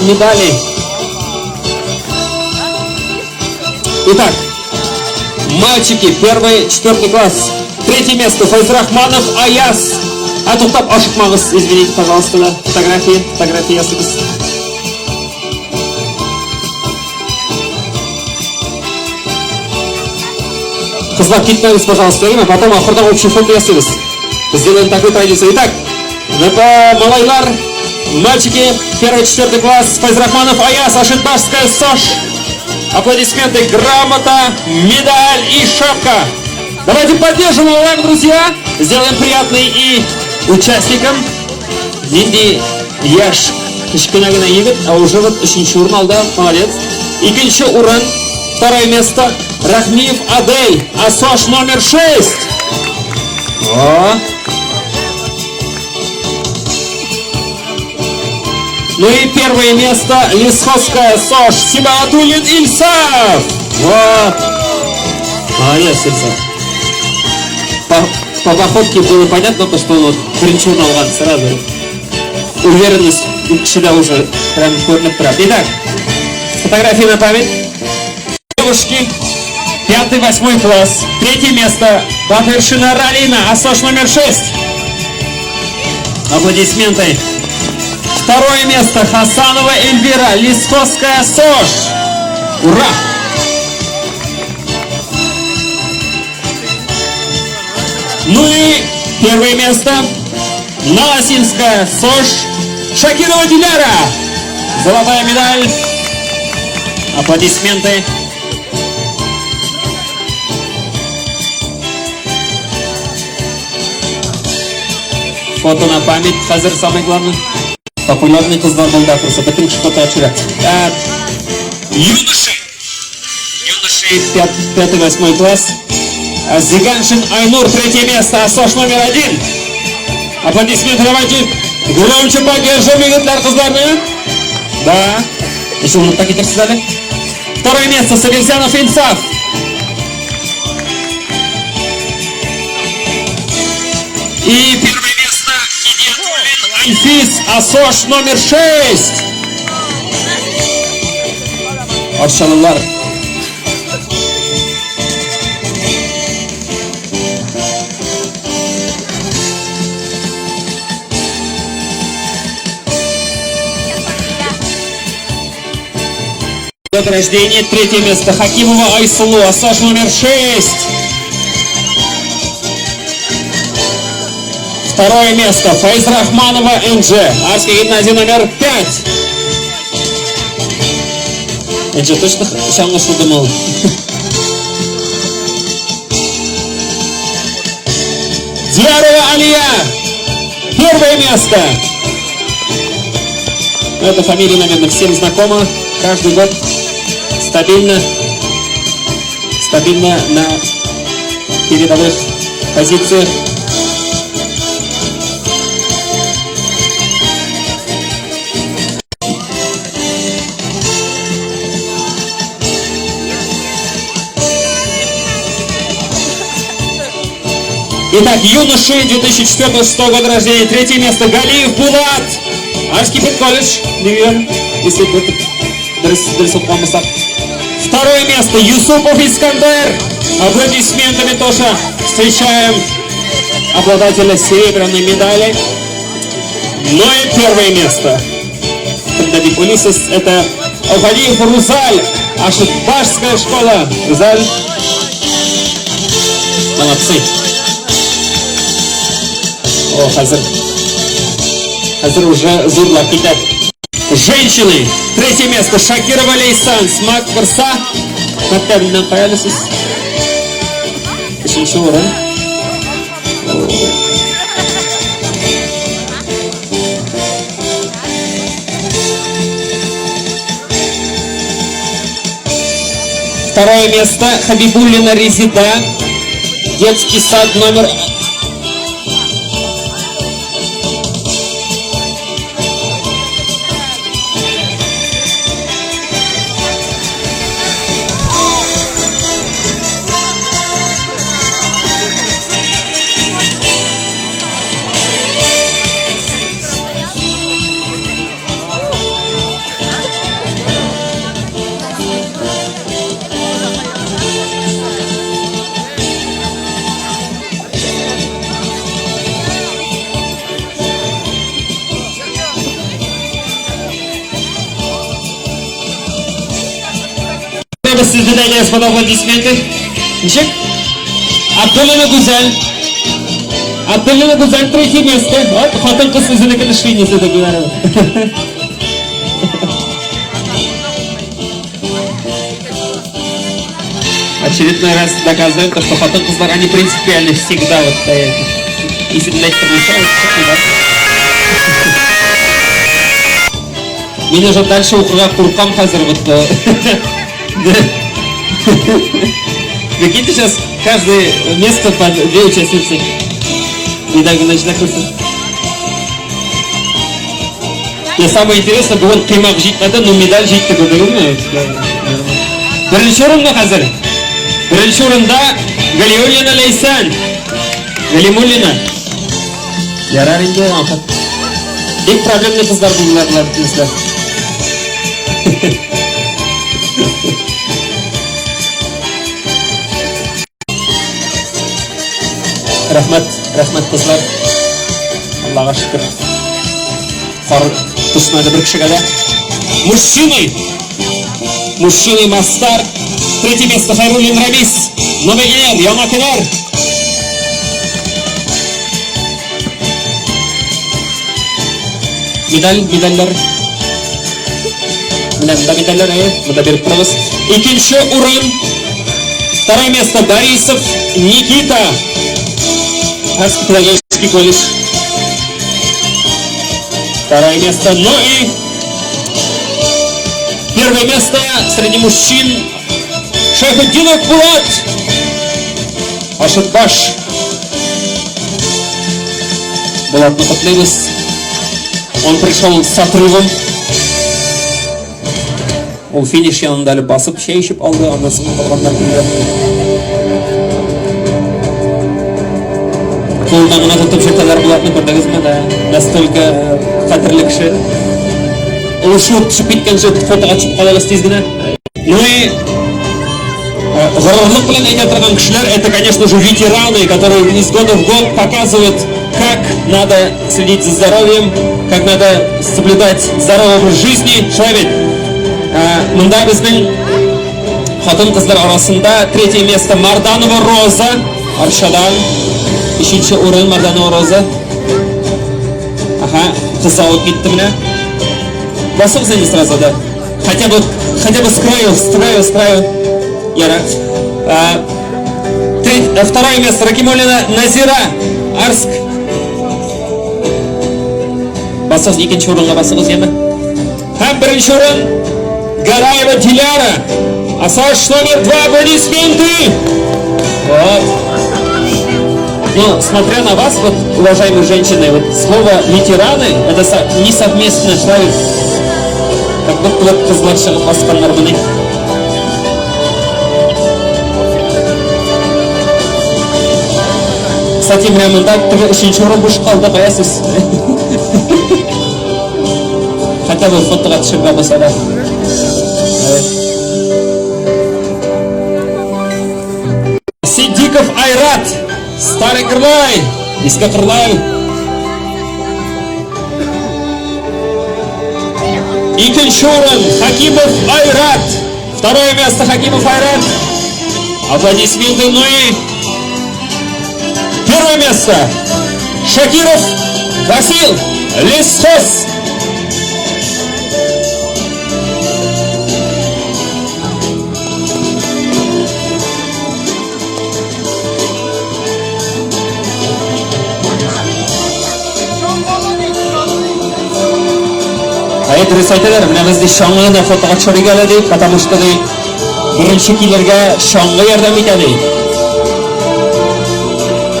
медали. Итак, мальчики, первый, четвертый класс. Третье место Файзрахманов Аяз. А туктап ашыкмагыз, извините, пожалуйста, да. Фотографии, фотографии ясыйбыз. Кызлар, китмәгез, пожалуйста, әйме, потом ахырда общий фото ясыйбыз. Сделаем такую традицию. Итак, малайлар, мальчики, первый, четвертый класс, Файзрахманов Аяз, Ашытбашская СОЖ. Аплодисменты, грамота, медаль и шапка. Давайте поддержим его, друзья. Сделаем приятный и участникам. Нинди яшь кечкенә генә егет, а уже вот өченче урын алды, молодец. Икенче урын, второе место, Рахмиев Адель, АСОШ номер 6. О. Ну и первое место Лесхозская СОШ Сибагатуллин Ильсаф. Вот. Молодец, Ильсаф. По походке было понятно, то, что он вот беренче урын алган сразу. Уверенность у кешедә уже прям күренеп тора. Итак, фотографии на память. Девушки, пятый, восьмой класс. Третье место Батыршина Ралина, АСОШ номер 6. Аплодисменты. Второе место Хасанова Эльвира, Лесхозская СОЖ. Ура! Ну и первое место Новосинская СОЖ Шакирова Диляра. Золотая медаль. Аплодисменты. Фото на память. Хәзер самое главное. Популярный кызлар булды ахрысы. Бөтен кеше фото төшерә. Юноши. Юноши, пятый, восьмой класс. Зиганшин Айнур, третье место. АСОШ номер 1. Аплодисменты давайте громче поддержим, егетләр, кызларны. Да. Еще онытып китерсез әле. Второе место Сабирзянов Инсаф. И первое место Хидиятуллин Альфис, АСОШ номер 6. Арчалылар. Год рождения, третье место Хакимова Айсулу, АСОШ номер 6. Второе место Файзрахманова НЖ, Арская гимназия номер 5. НЖ точно чаңгы думал. Диарова Алия, первое место. Эта фамилия, наверное, всем знакома. Каждый год стабильно на передовых позициях. Итак, юноши 2004 года рождения, третье место Галиев Булат, Арский педколледж, наверное, если это дөрес укыган булсак. Второе место Юсупов Искандер. Аплодисментами тоже встречаем обладателя серебряной медали. Ну и первое место. Когда Улисес, это Алфадиев Рузаль, Ашытбашская школа. Рузаль, молодцы. О, хәзер. Хәзер уже зурлар китә. Женщины, третье место Шакирова Лейсан, Смак Барса. Мәктәбеннән кая әле сез? Өченче урын. Второе место Хабибуллина Резида, детский сад номер Котлыйбыз сезне дә, әйдәгез, под аплодисменты. Ничек? Абдуллина Гүзәл. Абдуллина Гүзәл третье место. Вот, хатын-кыз үзенекен эшли, не все-таки. Очередной раз доказываем то, что хатын-кызлар, они принципиально всегда вот стоят. Если для этого Мин уже дальше укырга куркам хәзер вот. Прикиньте, сейчас каждое место по две участницы. Недавно начала курсы. И самое интересное, бүген коймак җитмәде, но медаль җитте, күрдегезме? Беренче урында хәзер. Беренче урында Галиуллина Ләйсән. Галимуллина. Ярар инде, ахыр. Бик проблемный кызлар булдылар болар бөтенесе. Рәхмәт, рәхмәт кызлар. Аллага шөкер. Кар төшмәде бер кешегә дә. Мужчины! Мужчины Мастар. Третье место Хайруллин Рамис. Новый Генер, Яңа Кенәр. Медаль, медальләр. Менә монда медальләр, әйе, монда биреп торабыз. Икенче урын. Второе место Борисов Никита. Арский педагогический колледж. Второе место. Ну и первое место среди мужчин Шайхутдинов Булат. Ашытбаш. Булатны котлыйбыз. Он пришел с отрывом. Ул финиш янында әле басып чәй эчеп алды, аннан соң калганнар килде. Кулына гына тотып җөртәләр Булатны, күрдегезме? Да, настолько хәтерле кеше. Ул шуып төшеп киткәнче фотога төшеп калыгыз тиз генә. Ну и горурлык белән әйтә торган кешеләр, это, конечно же, ветераны, которые из года в год показывают, как надо следить за здоровьем, как надо соблюдать здоровый образ жизни. Шулай бит? Монда безнең хатын-кызлар арасында третье место Марданова Роза, Арчадан. Өченче урын Марданова Роза. Ага, кыз алып китте менә. Басыгыз инде сразу, да. Хотя бы с краю, с краю, с краю. Ярар. Второе место Ракимуллина Назира, Арск. Басыгыз, икенче урынга басыгыз, яме. Һәм беренче урын Гараева Диляра. Асаш номер 2, аплодисменты. Вот. Ну, смотря на вас, вот, уважаемые женщины, вот слово «ветераны» это несовместно человек. Как будто вот кызлар чыгып басканнар моны. Кстати, менә монда теге өченче урын буш калды, кая сез? Хотя бы фотога төшергә булса да. Сиддиков Айрат, Старый Кырлай, Иске Кырлай. Икенче урын Хакимов Айрат. Второе место Хакимов Айрат. Аплодисменты, ну и первое место Шакиров Васил, Лесхоз. Әйе, дөрес әйтәләр, менә без ди чаңгыны да фотога төшерик әле ди, потому что ди беренче килергә чаңгы ярдәм итә ди.